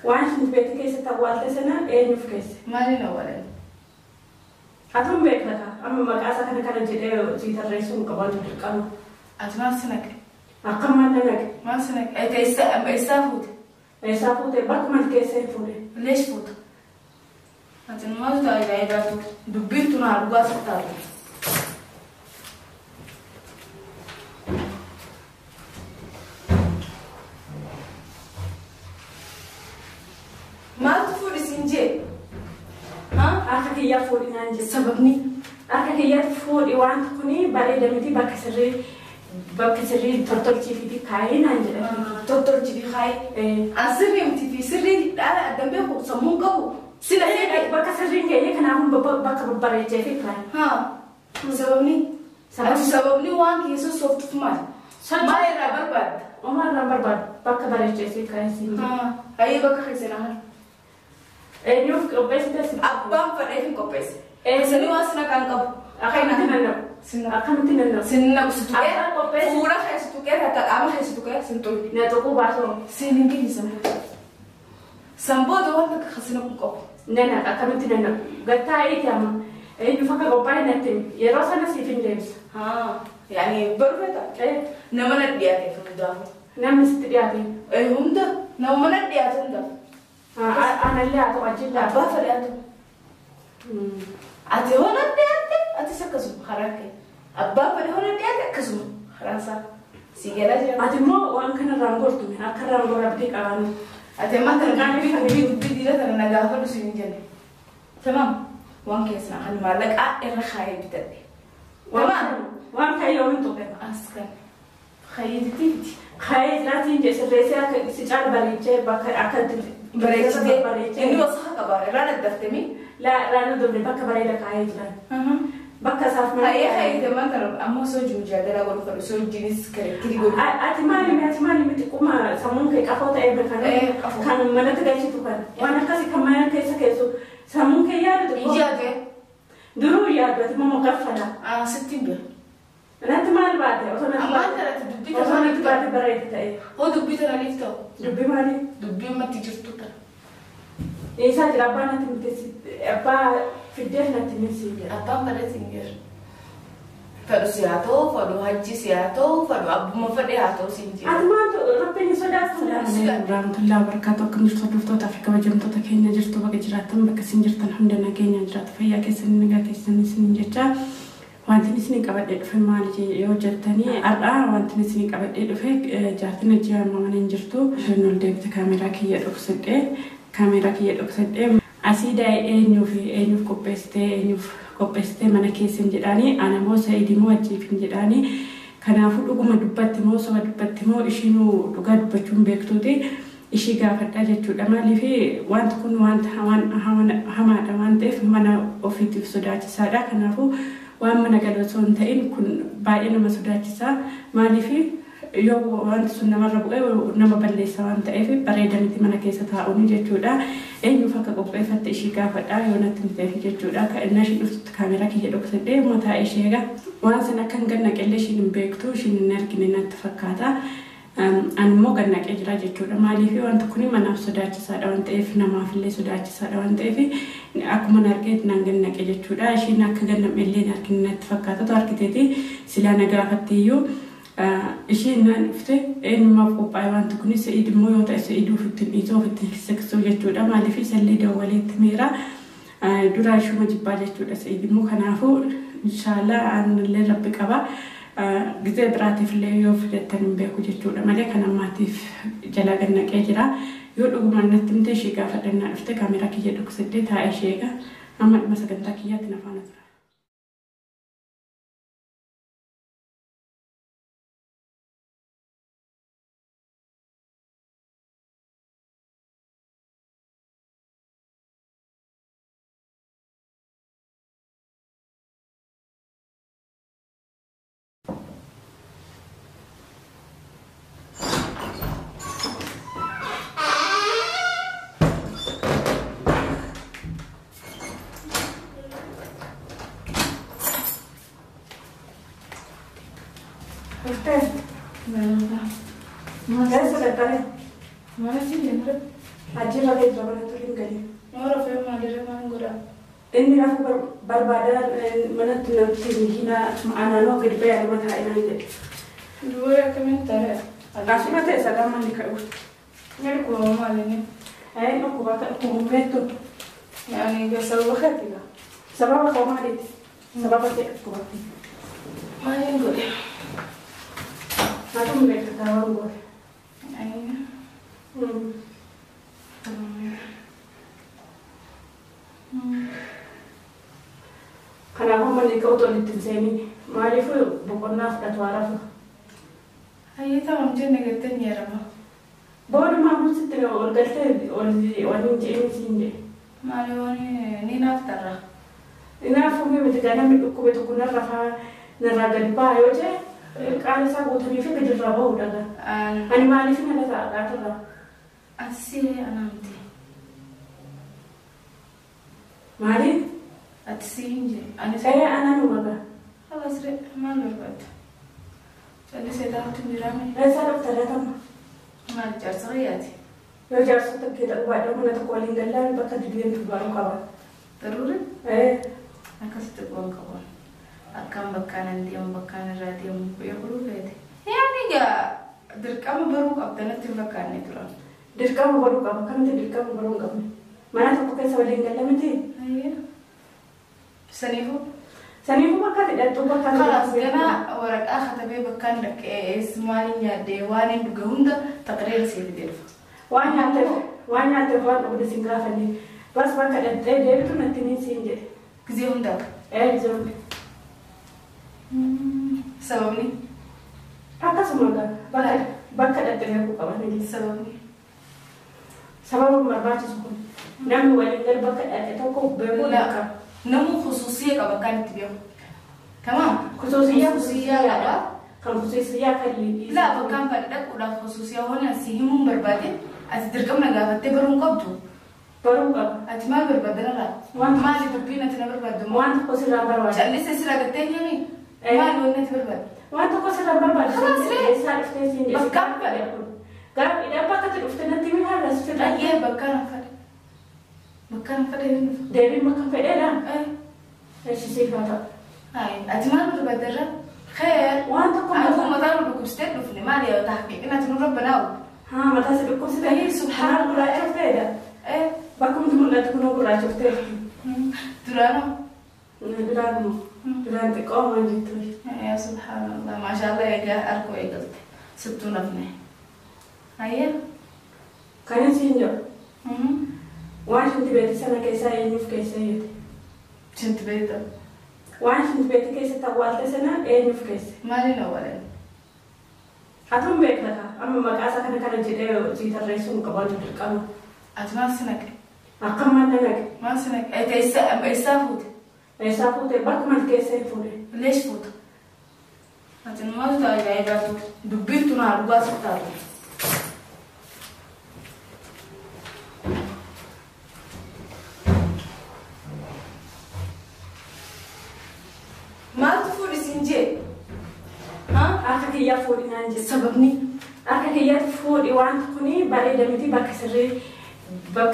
Waan shinti beetii keessatti awwaalte sana eenyuuf keesse? Maaliin awwaalan? Atuun beekta amma maqaa isaa kana kana jedhee sii tarreessuu hin qaban dirqama. Ati maal si naqe? Akka maal na naqe? Maal si naqe? Ati eessaa fuute? Eessaa fuute? Bakkuma keessee fuute. Leesh fuute? Ati maaltu ajaa'ibaatu? Dubbiin tun haa dhugaa sitti taatu. Maaltu fuudhi siin jee? Harka kiyyaa fuudhi naan jette. Sababni? Harka kiyyaatti fuudhi wanti kuni bareeda miti bakka sirrii tottolchii fi kaayee naan jedhan. Tottolchii fi kaayee? An sirrii miti fi sirrii dhaala addan beeku sammuun qabu. Sila seete. Bakka sirriin keenye kanaafuu bakka babbareechee fi kaayee. Sababni? Sababni waan keessa sooftuuf maali? Maal irraa barbaadda? Omaa irraa barbaadu bakka bareechee fi kaayee siin jedhe. Hayyee bakka keessa na haala. Eenyuuf qopheessite? Abbaan fedheef hin qopheesse. Sani waan sina kan qabu. Akkamitti nanna'u? Akkamitti nanna'u? Sin naqu si tuqee fuula keessa tuqee takka qaama keessa tuqee sin tuqe. Na tuquu baasoo. Sin hin geenye sanboota. Sanboota waan takka kasina kun qabu. Nana akkamitti nanna'u? Gattaa'iiti amma. Eenyuuf akka qophaa'e natti himi. Yeroo sana siif hin deebisa. Yaani baruu feeta? Nama na dhiyaate hundaafuu. Namni sitti dhiyaate? Hunda nama na dhiyaate hundaaf. Anallee haa ta'u ajjillee haa ta'u. Abbaa fedhe haa ta'u. Ati hoo na dhiyaatte atis akkasuma karaa kee. Abbaa fedhe hoo na dhiyaate akkasuma karaa isaa. Si galaa jira. Ati immoo waan kana irraan gortu akka irraan gora abdii qabaannu. Ati ammaa kana dubbii dubbii diina tana na gaafadhu siin hin jenne. Tamam waan keessaa kan maallaqaa irra kaayee bitadhe. Tamam. Waan kan yoomiin tuqe. As kan. Kaayee miti. Kaayee jiraatiin jee sirreessee akka si caala bareechee bakka akka bareechitee inni wasaha qaba irraa daddaftemi. Laa irraa daddaftee bakka bareeda kaayee jiran. Bakka isaaf mana. Kaayee kaayee man kana ammoo osoo jiru jaadalaa godhu fedhu osoo jinis kirekkiri godhu. Ati maali ati maali miti quma sammuun kee qafoo ta'ee beekan kan manatti galchitu kan waan akkasii kan mana keessa keessu sammuun kee yaadu xiqqoo. Yaade. Duruu yaadu ati immoo gaffala. Sitti hin beeku. Natti maal baate osoo natti Ammaan tanatti dubbii osoo natti baate bareeda ta'e. Hoo dubbii tana niif ta'u. Dubbii maali? Dubbii ammatti jirtu tana. Eessaa jira abbaa natti miti abbaa fiddeef natti miti jira. Abbaan fedhe siin jira. Fedhu si haa ta'u, fedhu hajji si haa ta'u, fedhu abbuma fedhe haa ta'u siin jira. Ati maaltu rabbiin hin sodaattu? Rahmatullahi wabarakatuh. Akkam jirtu hordoftoota fi kabajamtoota keenya jirtu bakka jiraattan bakka isin jirtan hunda nageenya jiraatu fayyaa keessan nagaa keessan isin jecha. Wanti isin qabadhee dhufe maali yoo jettanii har'a wanti isin qabadhee dhufe jaartiin hojii amma mana hin jirtu. Isheen ol deebite kaameeraa kiyya dhoksadhee kaameeraa kiyya dhoksadhee asii daa'e eenyuuf eenyuuf qopheessitee eenyuuf qopheessitee mana keessa hin jedhaanii ana moo Sa'iid moo wajjiif hin jedhaanii. Kanaafuu dhuguma dubbatti moo soba dubbatti moo ishiinuu dhugaa dubbachuun beektuuti ishii gaafadhaa jechuudha. Maaliif wanti kun wanta hamaadha waan ta'eef mana ofiitiif sodaachisaadha. Kanaafuu waan mana galu osoo hin ta'in kun baay'ee nama sodaachisaa. Maaliif yoo wanti sun namarra bu'e nama balleessa waan ta'eef bareeda miti mana keessa taa'uun jechuudha. Eenyuuf akka qopheeffatte ishii gaafadhaa yoo natti hin ta'eef jechuudha. Akka inni ishii dhuftutti kaameeraa kiyya dhoksadhee mataa ishee eega. Waan sana akka hin gannaqellee ishiin hin beektu ishiin hin argine natti fakkaata. Ani immoo gannaqee jira jechuudha. Maaliif wanti kun manaaf sodaachisaadha waan ta'eef namaafillee sodaachisaadha waan ta'eef akkuma argeet nan gannaqe jechuudha. Ishiin akka gannaqellee hin argine natti fakkaata. Otoo argiteeti silaa na gaafatteeyyuu ishiin naan dhufte eenyumaaf qophaa'e wanti kun Sa'iid immoo yoo ta'e Sa'iid ofitti hin dhiisuu ofitti hin siqsuu jechuudha. Maaliif isallee dawwaleetti meera duraa ishuma jibbaa jechuudha Sa'iid immoo kanaafuu inshaallah aanillee rabbi qaba. Gizee biraatiif illee yoo fidattan hin beeku jechuudha malee kan ammaatiif jala gannaqee jira. Yoo dhugumaan natti himte ishee gaafadhannaa dhufte kaameeraa kiyya dhoksadhee taa'ee ishee eega. Amma dhuma sagantaa kiyyaatti na faana tura. Eessa gattare? Mana siin jennee. Hajji rafee jira manatti ol hin galin. Yoo rafee maalirra maal godhaa? Inni rafuu barbaada manatti namti hina anaanoo gadi ba'ee anuma taa'e naan jedhe. Dubarri akkamiin taa'e? Asuma ta'e sadan manni ka'u. Inni dhukkuba maali inni? Dhukkuba dhukkuba beektu. Yaani sababa keeti gaa? Sababa koo maaliiti? Sababa kee dhukkuba. Maaliin godhe? Haatu beekta waan godhe. Kanaafuu manni ka'utu walitti hin seenin. Maaliif boqonnaa fudhatu haa rafu? Hayyee tamam jenne galtee ni jedhama. Boodumaa musitti ol galtee ol waan hin je'in siin jedhe. Maali waan ni naaf tarra? Naafuu miti gaa namni dhukkube tokko narra faa narraa gadi ba'a yoo jedhe qaala isaa guutamee fi gadirraa ba'uudha gaa. Ani maaliif nala ta'a gaatirraa? Asii anaamti. Maaliif? Ati si hin jedhe. Anis. Ananuma gaa. Halas ree maal barbaadda? Callisee taa'utu hin jiraame. Eessaa dhufta laatama? Maal jaarsa fayyaati? Yoo jaarsota kee ta'uu baadhee mana tokko waliin gallaan bakka deemtu baruu qaba. Daruuri? Akkasitti quban qabu. Akkam bakkaan hin deemu bakkaan irraa deemu beekuu feete. Yaani egaa dirqama baruu qabda natti hin fakkaanne turan. Dirqama baruu qaba. Akkamitti dirqama baruu hin qabne? Mana tokko keessa waliin galla miti? Saniifuu? Saniifuu bakka hidhattuu bakka. Kalaas ganaa waraqaa katabee bakkaan dhaqee maaliin nyaaddee waan hin dhuge hunda taqreera siif fidee dhufa. Waan nyaateef waan dhugde siin gaafanne bas bakka dhaqxee deebitu natti niin siin jedhe. Gizee hundaa? Gizee hunda. Sababni? Akkasuma gaa bakka dhaqxee beekuu qaban. Sababni? Sababa barbaachisu kun namni waliin galu bakka dhaqxe tokko beekuu qaba. Namuu khusuusiyya qaba kan itti beeku. Tamaam? Khusuusiyyaa qaba. Kan khusuusiyyaa kan liiqii. Laa bakkaan fadhi dhaquudhaaf khusuusiyyaa waan asii himuun barbaade ati dirqama na gaafattee baruu hin qabdu. Baruu qaba. Ati maal barbaadda narraa? Maali dubbiin ati na barbaaddu? Waan tokko sirraa barbaada. Callisee sirraa gattee himi? Maali wanni ati barbaaddu? Waan tokko sirraa barbaada. Kalaas ree. Eessaa dhuftee siin jedhe. Bakkaan fadhe. Gaaffiidhaan bakka ati dhufte natti himi haala si fedha. Ayyee bakkaan fadhe. Bakkaan fedhe hin dhufu. Deebiin bakka fedheedha? Eshi siif haa ta'u. Ati maal barbaadda irra? Kheer. Waan tokko Ati mataa nu dhukkubsitee dhufne maali yoo tahqiiqin ati nurra banaa'u? Haa mataa si dhukkubsitee? Subhaanallah. Gurraachofteedha. Bakkumti mul'atu kunoo gurraachofteedha. Duraanoo? Duraanuma. Duraan xiqqoo waan jettu. Yaa subhaanallah. Maashaallah egaa harkoo eegalte. Sittuu nafne. Hayyee. Kan siin jedhu. Waan shinti beeti sana keessaa eenyuuf keessa eeyyate? Shinti beeti? Waan shinti beeti keessatti awwaalte sana eenyuuf keesse? Maaliin awwaalan? Atuun beekta kaa amma maqaa isaa kana kana jedhee sii tarreessuu hin qabaatu dirqama. Ati maal si naqe? Akkam maal na naqe? Maal si naqe? Ati eessaa fuute? Eessaa fuute? Bakkuma ati keessa hin fuudhe. Leesh fuuta? Ati maaltu ajaa'ibaatu? Dubbiin tun haa dhugaa sitti taatu. Maaltu fuudhi siin jee? Harka kiyyaa fuudhi naan jedhe. Sababni? Harka kiyyaatti fuudhi waan kuni bareeda miti bakka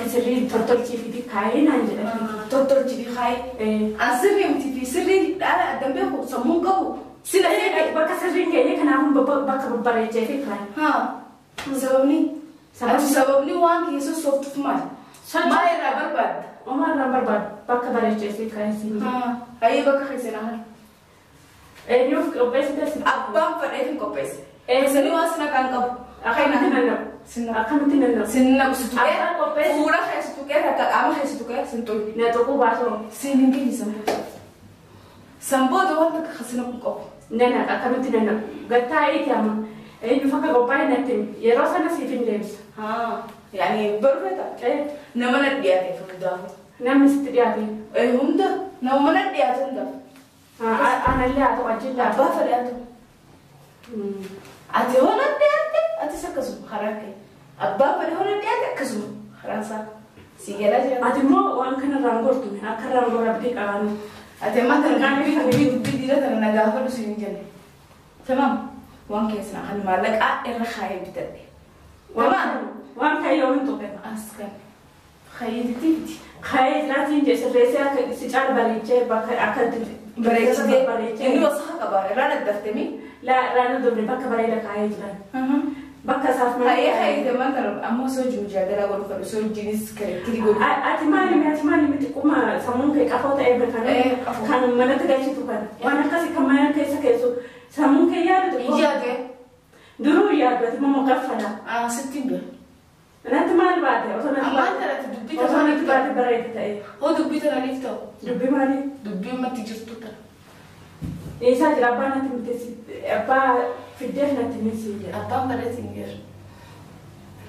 sirrii tottolchii fi kaayee naan jedha. Tottolchii fi kaayee? An sirrii miti fi sirrii dhaala addan beeku sammuun qabu. Sila seete bakka sirriin geenye kanaafuu bakka babbareechee fi kaayee. Haa. Sababni? Ati sababni waan kiyya sossooftuuf maali? Maal irraa barbaadda? Homaa irraa barbaadu bakka bareechee fi kaayee siin jedhe. Hayyee bakka keessa na haala. Eenyuuf qopheessite? Abbaan fedheef hin qopheesse. Sanii waan sina kan qabu. Akkamitti nanna'u? Akkamitti nanna'u? Sin naqu si tuqee. Abbaan qopheesse. Fuula kee si tuqee takka qaama kee si tuqee sin tuqe. Na tuquu baasoo. Sin hin geenye sanboota. Sanboota waan takka kan sina kun qabu. Nanaqa akkamitti nanna'u? Gattaa'iiti amma. Eenyuuf akka qophaa'e natti himi. Yeroo sana siif hin deebisa. Yaani baruu feeta? Nama na dhiyaate hundaafuu. Namni sitti dhiyaate? Hunda. Nama na dhiyaate hundaaf. Anallee haa ta'u ajjillee haa ta'u. Abbaa fedhe haa ta'u. Ati hoo na dhiyaatte atis akkasuma karaa kee. Abbaa fedhe hoo na dhiyaate akkasuma karaan isaa. Si galaa jira. Ati immoo waan kana irraan gortu akka irraan gora abdii qabaannu. Ati ammaa tana dubbii dubbii dhiira tana na gaafadhu siin hin jenne. Tamaam waan keessan kan maallaqaa irra kaayee bitadhe. Tamaam Waan kee yoomin tuqe? Askan. Khayyiditi. Khayyid laatiin jeesirreessee akka si caala bareechee bakka akka bareechitee. Bareechee. Inni wasaqa qaba. Irraa daddaftemi. Laa irraa dubne bakka bareeda kaayee jiran. Bakka isaaf Hayyee hayyite man tana ammoo osoo jiru jaadalaa godhu fedhu osoo jinis kirekkiri godhu. Ati maali miti xiqquma sammuun kee qafoo ta'ee bira Qafoo. Kan manatti galchitu kana. Waan akkasii kan mana keessa keessu sammuun kee yaadu xiqqoo. Iyyaate. Duruu yaadu ati immoo gaffala. Sitti hin beeku. Natti maal baate osoo natti Ammaan baate tanatti dubbii osoo tana natti baate bareeda ta'e. Hoo dubbii tana niif ta'u. Dubbii maali? Dubbii ummatti jirtu tana. Eessaa jira abbaa natti miti abbaa fiddeef natti miti jedha. Abbaan fedhe siin jira.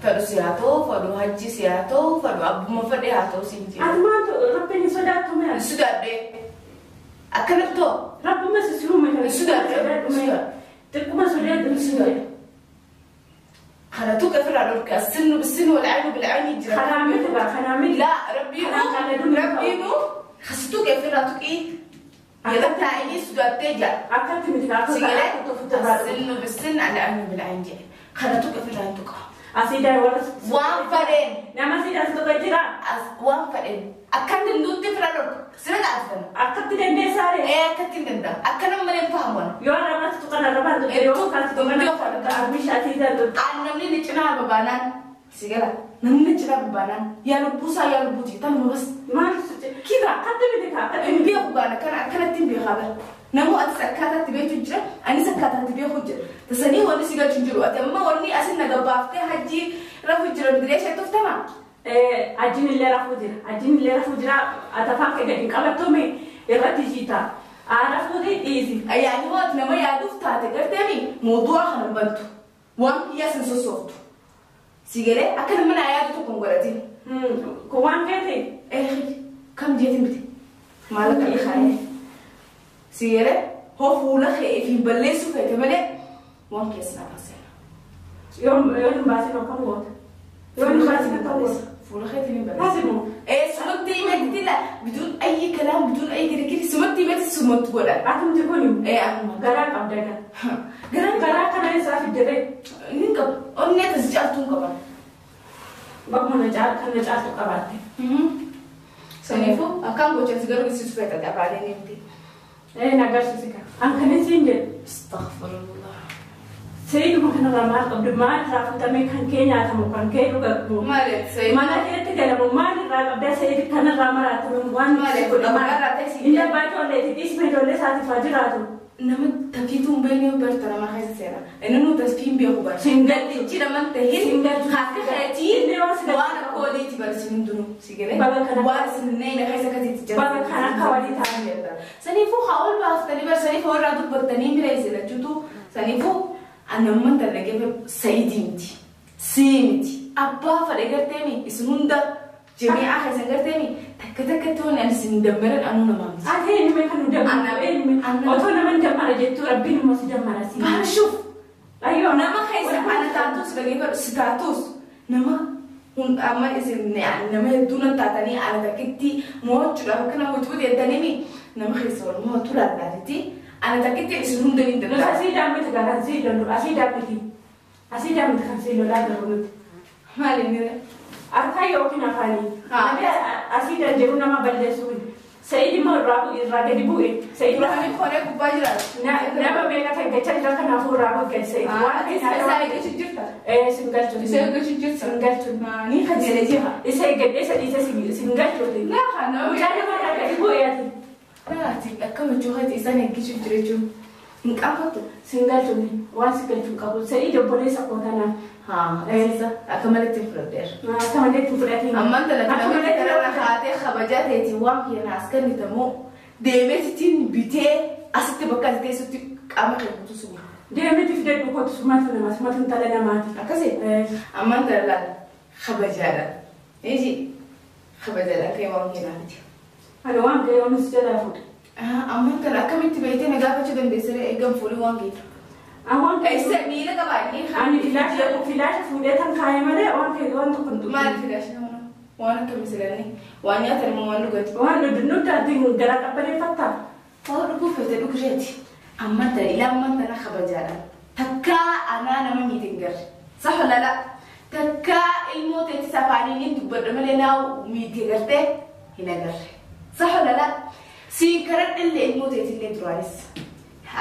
Fedhu si haa ta'u, fedhu hajji si haa ta'u, fedhu abbuma fedhe haa ta'u siin jira. Ati maaltu rabbiin hin sodaattu mee? Sodaadhee. Akkanatti ta'u. Rabbuma si uume kana. Hin sodaadhe. Xiqquma sodaadhu hin sodaadhu. Kana tuqa ofirraa dhorka. Sinnu bisinnu wal'aanu bil'aani jira. Kanaa miti baa kanaa miti. Laa rabbiinu Kanaan qalladuu miti ta'u. rabbiinu kasi tuqa ofirraa tuqii. Yeroo taa'anii sodaattee jira. Akkatti miti akka Sigalee akka ofitti baadhu. sinnu bisinnu al'aanu bil'aani jira. Kana tuqa ofirraa hin tuqa. Asiidaan warra Waan fedheen. Nama asiidaan si tuqa jira. Waan fedheen. Akkan danda'utti ofirraa dhorka. Sira taasisan. Akkatti dandeessaa ree. Akkatti hin danda'a. Akka nama malee hin fahamu. Yoo arrabatti tuqan arrabaan tuqe yoo kaasi tuqan bishaan asiidaan tuqe. Namni ni cinaa babaanaan sigala namni ni cinaa babaanaan yaa lubbuusaa yaa lubbuuti tanuma bas. Maal Kiba akkatti miti kaa akkatti hin miti. beeku gaana kana akkanatti hin beekaa bara. Namuu atis akkaataatti beektu jira anis akkaataatti beeku jira. Tasanii wanni si galchu hin jiru ati amma wanni asin na gabbaaftee hajjii rafu jira midiree ishee tuftama. Ajjiin illee rafuu jira. Ajjiin illee rafuu jira. Ati afaan kee gadi hin qabattume irratti jiita. Rafuuti dhiisi. Yaani waan nama yaaduuf taate garteemi moodu'a kana bantu waan kiyyaa sin sossooftu. Si galee akka nama naa yaadu tokko hin godhatin. Kun waan keeti. Kam jeetin bite? Maallaqa ni kaayee. Si galee hoo fuula kee fi balleessuu feete malee waan keessa naa baasena. Yoo hin baasin akkam goota? Yoo hin baasin akkam goota? Fuula keetiin hin balleessu. Haasimu. Sumatti himatti la biduun ayyi kalaam biduun ayyi kirikiri sumatti himatti sumatti godhan. Atumti kun Akkuma. garaa qabda gaa. Garaan Garaa kana isaa fiddee ni qaba. Onnee tas caaltuu hin qaban. bakkuma na caal kan na caaltu qabaatte. Saniifuu akkaan gochaa si garuu isiisu feetate afaaniin himti. Na agarsiisi kaa. An kan isiin jedhu. Astaghfirullah. Seeyiduma kanarraa maal qabdu maal irraa fuutamee kan kee nyaatamu kan kee dhugamu. Maali sayid? Mana keetti galamu maal irraa qabdaa seeyidi kanarraa maraatamu waan Maali godhe maal. dhabarraa ta'e si Inni abbaa ijoolleeti dhiisma ijoollee isaatiif haa jiraatu. Nama tafiituu hin beekne barta nama keessa seera. Inni nu tasfii hin beeku bara. Sin galchu. Galtichi nama tahin Sin galchu. harka keetii Inni yoo si galchu. waan akka waliitti barsiin hundinuu si galee. Baga kana- Waan isin neena keessa akkasitti jira. Baga kana akka walii ta'an. Saniifuu haa ol baaftanii bar saniifuu warraa dubbattanii mira isin lachuutu saniifuu anamman tan sayidii miti. Sii miti. Abbaa fadhe garteemi isin hunda jamii'aa keessan garteemi takka takkatti wanni ani isin dammaran anuu namaa miti. Ati eenyume kan nu dammara eenyume otoo nama hin dammara jettuu rabbiin immoo si dammara si. Baarshuuf Ayyoo nama keessa ana taatus dhageeffadhu si taatus nama amma isin nama hedduu nan taatanii ana takkitti mo'achuudhaaf akka nama utuu deemtanii nama keessa wal mo'atu laallaatiti ana takkitti isin hunda ni Nus danda'a. asii dammiti kan sii lollu asii dammiti asii dammiti kan sii lolaa jiru nuti. Maali inni ree? Harka yookiin afaanii. Haa. Namni asii dan jedhu nama balleessu. Sa'id immoo irraa gadi bu'e. Sa'id Ibrahim koree gubbaa jiraatu. nama meeqa kan gachaa jira kanaafuu irraa bu'e gadi Sa'id. Waan Isa eeggachuu jirta. Sin galchu. Isa eeggachuu jirta. Sin galchu. Ni kajeelee jira. Isa eeggadhee isa dhiise sin galchuuti. Laa nama Mucaan nama irraa gadi bu'e ati. Laati akka michuu isaan eeggachuu jira jechuun hin qaanfattu. Sin galchuun waan si galchuu qabu. Sa'id obboleessa koo tanaaf. Haa akka malatti hin fudhadheera. Akka malee itti fudhatiin. Ammaan tana Akka namni malee kanarra haatee kabajaa ta'eetiin waan kiyya as kennitamoo deemeetitiin bitee asitti bakka ati teessutti qaama kee guutuu suura. Deemiti fidadhu kootu sumatu nama sumatu intala namaati. Akkasii ammaan tana laala kabajaadha. Eeji kabajaadha kee waan kiyya miti. Ani waan kee yoomis jalaa fuudhe. Ammaan tana akkamitti beektee na gaafachuu dandeessee eeggan fuulii waan kee. Waan kee Eessa miila qabaannee ani filaasha fuudhee tan kaayee malee waan kee waan tokko hin tuqne. Maali filaasha nama waan akkamii silanii waan nyaatan immoo waan dhugati. Waan nuti adii garaa qabbaneeffattaa. Waa dhuguu feete dhugureeti. Ammaan tana ilaa ammaan tana kabajaadha. Takkaa anaa nama miitiin garre. Sax lala. Takka ilmoo teetis afaaniin dubbadha malee naa miitii gartee hin agarre. Saha lala siin karadhallee ilmoo teetillee duraanis.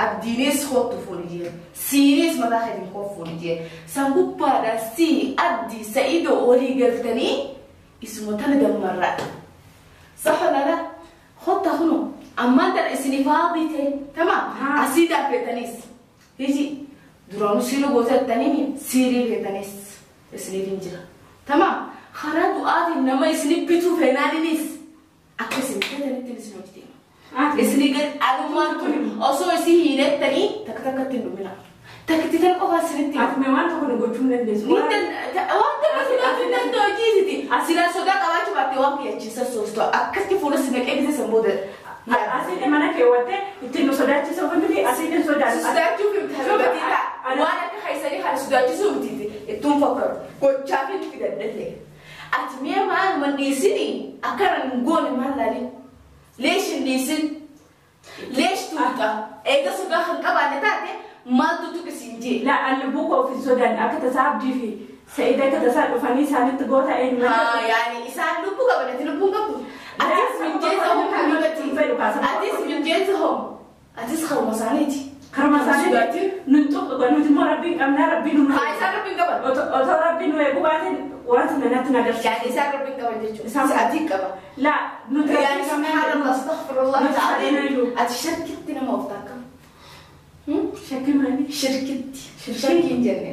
Abdiinis kottu fuuni jee. Siinis mataa keetiin koo fuuni jee. San gubbaadhaan sii abdii sa'idoo olii galtanii isuma tana dammarraa. Saha lala kotta kunu ammaan tana isiniif haadii ta'e tamam asii daafeetanis. Hiji duraanuu siiruu gootattanii siirii feetanis isiniif hin jira. Tamam karaa du'aatiin nama isinif bituu feenaaninis akka isin feetanitti isin hojjeteema. Isinii gadi alumaan tun osoo isin hiinettanii takka takkatti hin dhumina. Takkitti tan qofaa isinitti. Ati waan tokko nu gochuu hin dandeessu. Waan tokko hin danda'u jiisiti. Silaa sodaa qabaachuu baattee waan kiyyachiisa soostu akkatti fuula si naqee bitee san booda. Asiin mana keewwattee ittiin nu sodaachisa ofi asiin hin sodaatu. Sodaachuu fi gatii ta'a. Waan akka haysanii kana sodaachisuu miti ittuun fakkaatu. Gochaa fi fidadhallee. Ati mi'a maaluma dhiisinii akkana hin goone maal laalin? Leesh hin dhiisin? Leesh tuuta? Eega sodaa kan qabaanne taate maaltu tuqisiin jee? Laa lubbuu koo ofiin sodaadha akka tasaa abdii fi sa'id akka tasaa dhufanii isaanitti goota eenyu. Yaani isaan lubbuu qaban ati lubbuun qabdu. Atis minjeessa hoo Atis minjeessa hoo Atis haruma isaaniiti. Haruma isaaniiti. Nuti immoo rabbiin qabnaa rabbiin nu. Haa isaan rabbiin qaban. Otoo rabbiin nu eeguu baateen waan sana natti na agarsiisa. Yaani isaan rabbiin qaban jechuudha. Isaan ati qaba. Laa nuti yaani subhaanallah astaghfirullah ta'ala. Ati shakkitti nama of taakka. Shakki maali? Shirkitti. Shirkii hin jenne.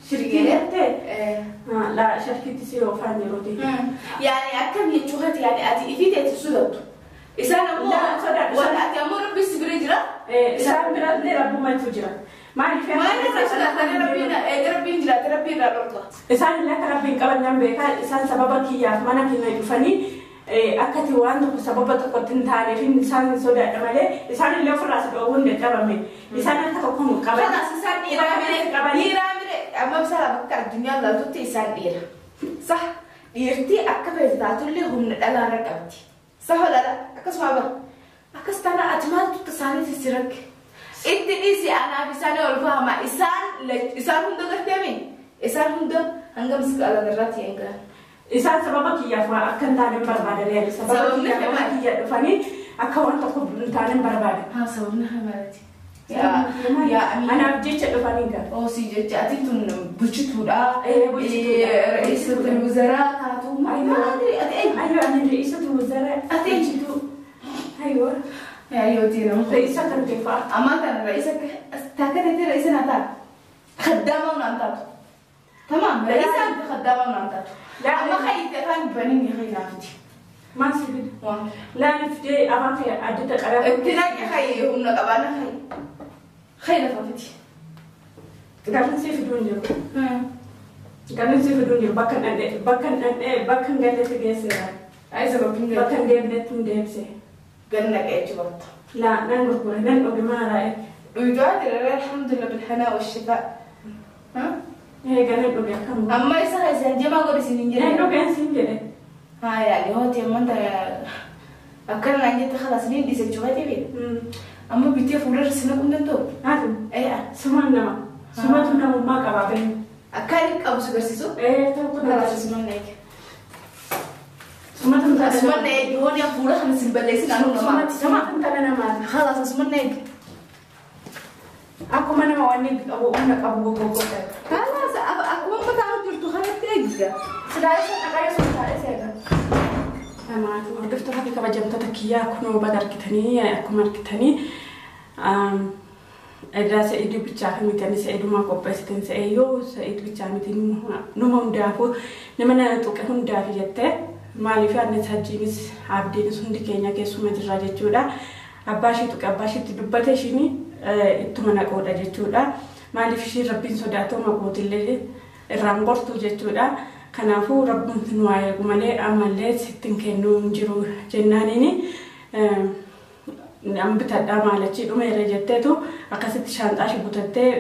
Shirkii jettee? Laa shakkitti si oofaan yeroo Yaani akkam jechuudha yaani ati ifii teetti sodaattu. Isaan ammoo waan ati ammoo rabbi si bira jira. Isaan birallee rabbumatu jira. Maaliif Maaliif sodaatanii rabbiin eega rabbiin jiraate rabbiin irraa dhorka. Isaan illee akka rabbiin qaban nan beekaa isaan sababa kiyyaaf mana keenya dhufanii akkati waan tokko sababa tokkotti hin taaneef isaan sodaadha malee isaan illee ofirraa si dhoowwuu hin dadhabame. Isaan akka tokko hin qaban. Kanaas isaan dhiiraa mire dhiiraa mire amma bishaan bakka addunyaan laaltutti isaan dhiira. Sah dhiirtii akka feete taatullee humna dhalaarra qabdi. Sah lala akkasuma bara akkas taana ati maaltu isaaniif si rakke. Itti dhiisi anaaf isaanii ol fahama isaan hunda garteemi isaan hunda hanga misqaala irratti hin gahan. Isaan sababa kiyyaaf akka hin taane barbaadan sababa kiyyaaf kiyya dhufanii akka waan tokko hin taane barbaadan. Haa sababni hamaati. Yaa anaaf jecha dhufanii gara. Oosii jecha ati tun bulchituudha. Ra'iisatul wuzaraa taatu maali ati eenyu? Ayyoo ani ra'iisatul wuzaraa ati eenyutu? Ayyoo. Ayyoo tiinoo. Ra'iisa kan teeffaa. Ammaa kana ra'iisa taakka ra'iisa naa taatu. Khaddaama naan taatu. Tamaam ra'iisa khaddaama naan taatu. Amma خيط أفهم بنيني خي نافتي. ما سيبد. لا نفتي أفهم في عدة قرارات. تلاقي خي هم نقبانا خي. خي نفتي. قالن سيف الدنيا. قالن سيف الدنيا بكن أن بكن أن بكن قالت جيسرا. عايزة بكن بكن ديبنت من ديبسة. قالنا كأنت بطة. لا ننقل ننقل ما رأيك. ويدعي الحمد لله بالهناء والشفاء. ها؟ إيه قالن أبي كم. أما إذا إذا جمع قري سنين جري. لا نبي سنين جري. ها يعني هو تيمان ترى أكلنا عندي تخلص سنين دي سجواتي بي. أما بيتي فولر سنة كم دنتو. هذا. إيه. سمعنا ما. سمعتنا ما كبابين. أكلك أبو سكرسيسو. إيه تقول. خلاص سمعنا هيك. سمعتنا. سمعنا هيك هون يا فولر خمس بلسين أنا ما. سمعتنا أنا ما. خلاص سمعنا هيك. أكو أنا ما واني أبو أمك أبو جوجو. خلاص أكو ما تعرف جرتو خلت تيجي. سلايس أكايس سلايس هذا. تمام hordoftoota fi kabajamtoota kiyyaa kunoo baga argitanii akkuma argitanii irraa Sa'iduu bichaa fi miti Sa'idumaa qopheessitan Sa'iyyoo Sa'id bichaa miti numa hundaafuu nama na tuqe hundaaf jettee maaliif annis hajjiinis abdiinis hundi keenya keessuma jirra jechuudha. Abbaa ishii tuqe abbaa ishiitti dubbate ishiin ittuma naqoodha jechuudha. Maaliif ishiin rabbiin sodaatoo maqootillee irraan gortu jechuudha. Kanaafuu rabbiin nu haa eegu malee ammallee sittiin kennuu hin jiru jennaaniini an bitadhaa maalachii dhumeera jetteetu akkasitti shaanxaa ishee butattee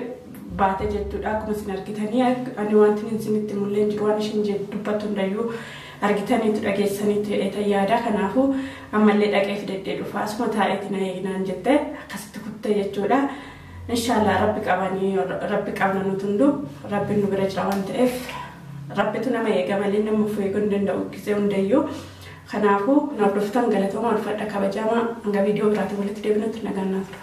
baate jechuudha. Akkuma isin argitanii ani wanti isinitti mul'ee jiru waan ishiin dubbattu hundayyuu argitaniitu dhageessaniitu jedhee yaada. Kanaafuu ammallee dhaqee fidadhee dhufa asuma taa'eeti na eeginaan jettee akkasitti kutte jechuudha. Inshaallah rabbi qabanii rabbi qabna nuti hunduu rabbiin nu bira jira waan ta'eef Rabbitu nama eega malee nama of eeguu hin danda'u gisee hundayyuu. Kanaafuu na hordoftan galatooma ulfadha kabajamaa hanga viidiyoo biraatiin walitti deebinutti nagaan naa tura.